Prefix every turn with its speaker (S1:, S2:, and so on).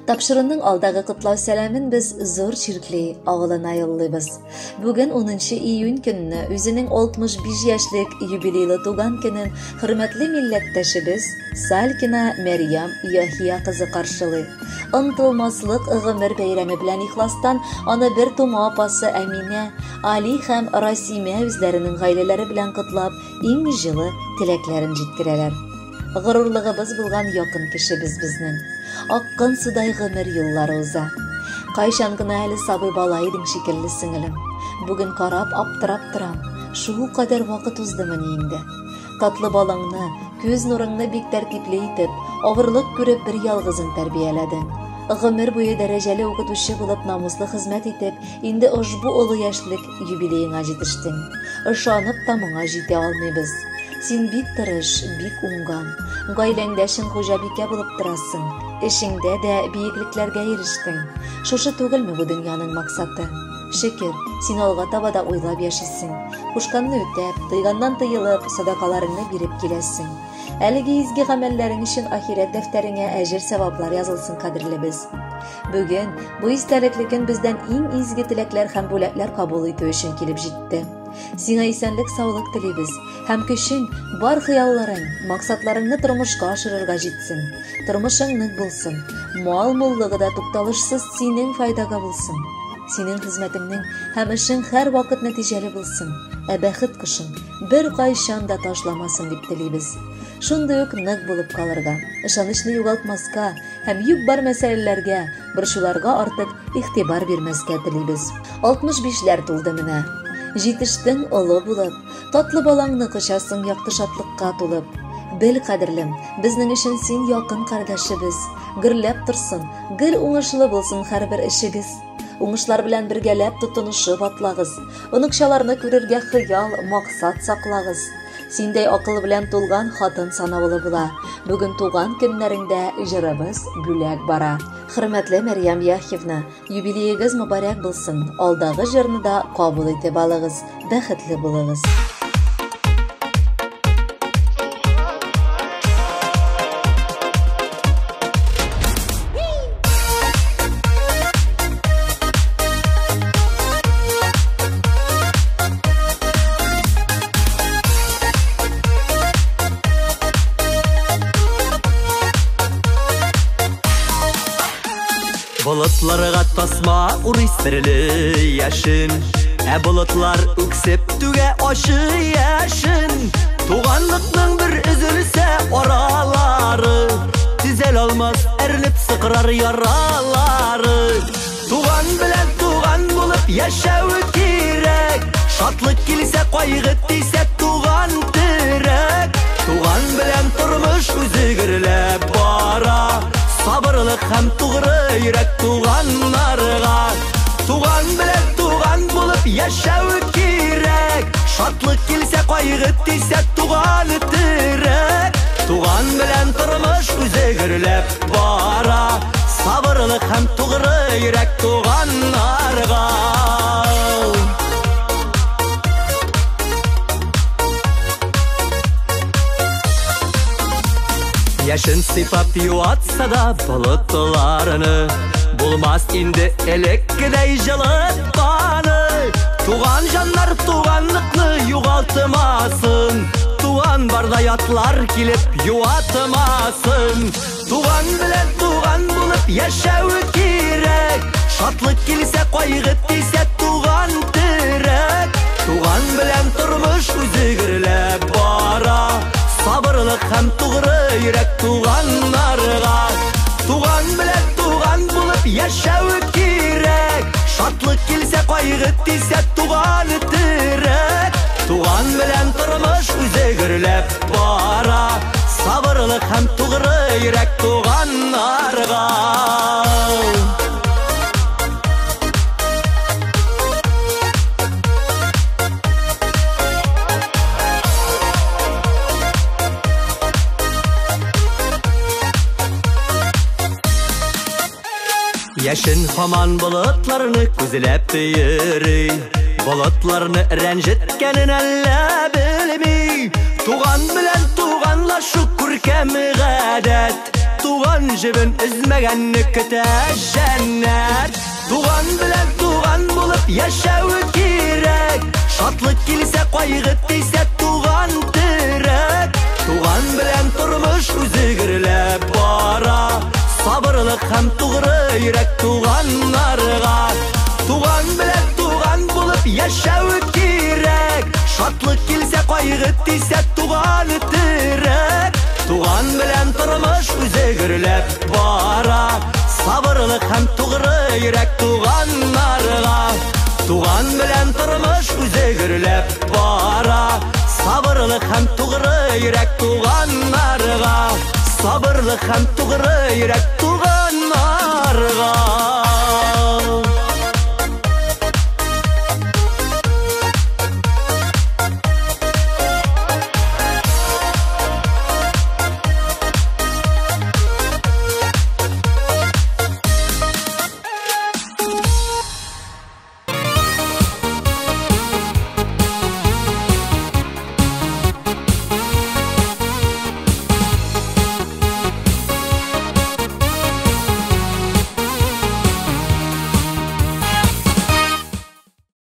S1: Тапшыруның алдагы котлау сәламен без Зур Чиркли авылына юллыйбыз. Бүген 10 июнь көнне үзенең 65 яшьлек юбилейлы туган көнен хөрмәтле милләттәшебез Салькина Мәрьям Яхия кызы каршылый. Онытылмаслык гомер бәйрәме белән ихластан аны бер тума апасы Әминә, Али һәм Расимә үзләренең гаиләләре белән котлап, иң җылы теләкләрен җиткерәләр. Горурлыгыбыз булган якын кешебез безнең. Аккын судай гомер юллары уза. Кайчан гына әле сабый бала идең шикелле, сеңелем. Бүген карап аптырап торам. Шул кадәр вакыт уздымыни инде? Татлы балаңны, күз нурыңны бик тәртипле итеп, авырлык күреп бер ялгызың тәрбияләдең. Гомер буе дәрәҗәле укытучы булып намуслы хезмәт итеп, инде ошбу олы яшьлек юбилееңа җитештең. Ышанып та моңа җитә алмыйбыз. Син бик тырыш, бик уңган. Гаиләңдә чын хуҗабикә булып торасың. Эшеңдә дә биеклекләргә ирештең. Шушы түгелме бу дөньяның максаты? Шөкер, син алга таба да уйлап яшисең. Кушканны үтәп, тыйганнан тыелып, садакаларыңны биреп киләсең. Әлеге изге гамәлләрең өчен ахирәт дәфтәреңә әҗер-саваплар язылсын, кадерлебез. Бүген бу истәлекле көн бездән иң изге теләкләр һәм бүләкләр кабул итү өчен килеп җитте. Сиңа исәнлек-саулык телибез һәм көчең, бар хыялларың, максатларыңны тормышка ашырырга җитсен. Тормышың нык булсын. Мал муллыгы да тукталышсыз синең файдага булсын. Синең хезмәтеңнең һәм эшең һәрвакыт нәтиҗәле булсын. Ә бәхет кошың беркайчан да ташламасын дип телибез. Шундый ук нык булып калырга, ышанычны югалтмаска һәм юк-бар мәсьәләләргә, борчуларга артык игътибар бирмәскә телибез. 65ләр тулды менә. Җитештең олы булып, татлы балаңны кочасың якты шатлыкка тулып. Бел, кадерлем, безнең өчен син якын кардәшебез. Гөрләп торсын, гел уңышлы булсын һәрбер эшегез. Уңышлар белән бергәләп тотынышып атлагыз. Оныкчаларны күрергә хыял, максат саклагыз. Синдәй акыл белән тулган хатын санаулы була. Бүген туган көннәреңдә җырыбыз бүләк бара. Хөрмәтле Мәрьям Яхьевна, юбилеегыз мөбарәк булсын. Алдагы җырны да кабул итеп алыгыз. Бәхетле булыгыз.
S2: Болытларга тасма урый серле яшен, ә болытлар үксеп түгә ачы яшен. Туганлыкның бер өзелсә аралары, төзәл алмас әрнеп сыкрар яралары. Туган белән туган булып яшәү кирәк, шатлык килсә кайгы тисә туган терәк. Туган белән тормыш үзе гөрләп бара, сабырлык һәм тугры йөрәк туганнарга. Туган белән туган булып яшәү кирәк, шатлык килсә кайгы тисә туган терәк. Туган белән тормыш үзе гөрләп бара, сабырлык һәм тугры йөрәк туганнарга. Яшен сыйпап юатса да болытларны, булмас инде элеккедәй җылытканы. Туган җаннар туганлыкны югалтмасын, туган барда ятлар килеп юатмасын. Туган белән туган булып яшәү кирәк, шатлык килсә кайгы тисә туган терәк. Туган белән тормыш үзе гөрләп бара, сабырлык һәм тугры йөрәк туганнарга. Туган белән туган булып яшәү кирәк, шатлык килсә кайгы тисә туган терәк. Туган белән тормыш үзе гөрләп бара, сабырлык һәм тугры йөрәк туганнарга. Яшен хаман болытларны күзләп йөри, болытларны рәнҗеткәнен әллә белми. Туган белән туганлашу күркәм гадәт, туган Туган җебен өзмәгәнне көтә җәннәт. Туган белән туган булып яшәү кирәк. Шатлык килсә, кайгы тисә, туган терәк. Туган белән тормыш үзе гөрләп бара. Сабырлык һәм тугры йөрәк туганнарга. Туган белән туган булып яшәү кирәк. Шатлык килсә, кайгы тисә, туган терәк. Туган белән тормыш үзе гөрләп бара. Сабырлык һәм тугры йөрәк туганнарга. Туган белән тормыш үзе гөрләп бара. Сабырлык һәм тугры йөрәк туганнарга. Сабырлык һәм тугры йөрәк туганнарга.